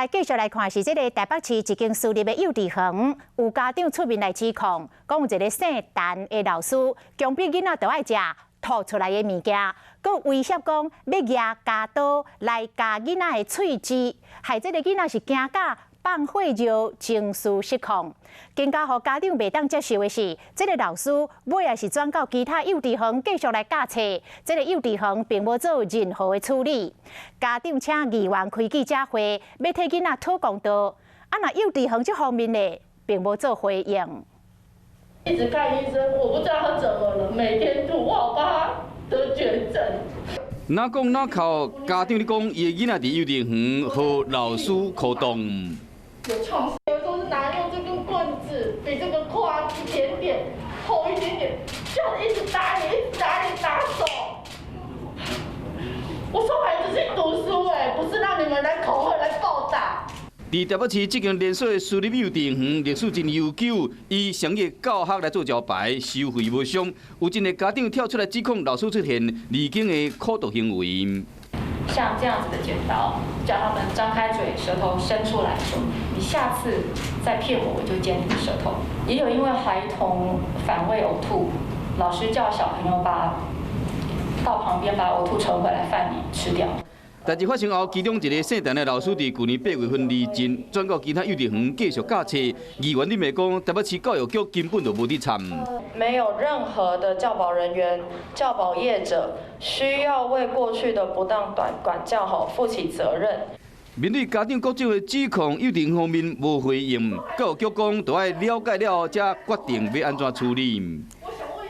來繼續來看是這个台北市一間私立的幼稚園，有家長出面來指控，講有一个姓陳的老師強迫囡仔著愛食吐出來的物件，閣威脅講欲舉鉸刀來鉸囡仔的喙舌，害這个囡仔是驚甲放血尿，情緒失控。更加予家長袂當接受的是，這个老師尾仔是轉到其他幼稚園繼續來教冊，這个幼稚園並無做任何的處理。家長請議員開記者會，欲替囡仔討公道。啊，若幼稚園這方面呢，並無做回應。一直看醫生，我不知道他怎麼了，每天吐，我好怕他得絕症。哪講哪哭，家長咧講，伊的囡仔佇幼稚園予老師苦動。有創傷，有時候是拿用這根棍子，比這個寬一點點，厚一點點，就一直打你，一直打你，打手。我送孩子去讀書，哎，不是讓你們來恐嚇、來暴打。佇台北市這間連鎖的私立幼稚園歷史真悠久，以商業教學來做招牌，收費無俗。有真濟家長跳出來指控老師出現離經的苦毒行為。像這樣子的剪刀，叫他們張開嘴，舌頭伸出來說：“你下次再騙我，我就剪你的舌頭。”也有因為孩童反胃嘔吐，老師叫小朋友把到旁邊把嘔吐盛回來飯裡吃掉。代誌發生後，其中一个姓陳的老師佇舊年8月份離職，轉到其他幼稚園繼續教冊。議員你咪講，台北市教育局根本就無佇參。沒有任何的教保人員、教保業者需要為過去的不當短管教吼負起責任。面對家長各種的指控，幼稚園方面無回應，教育局講著愛了解了後，才決定欲按怎處理。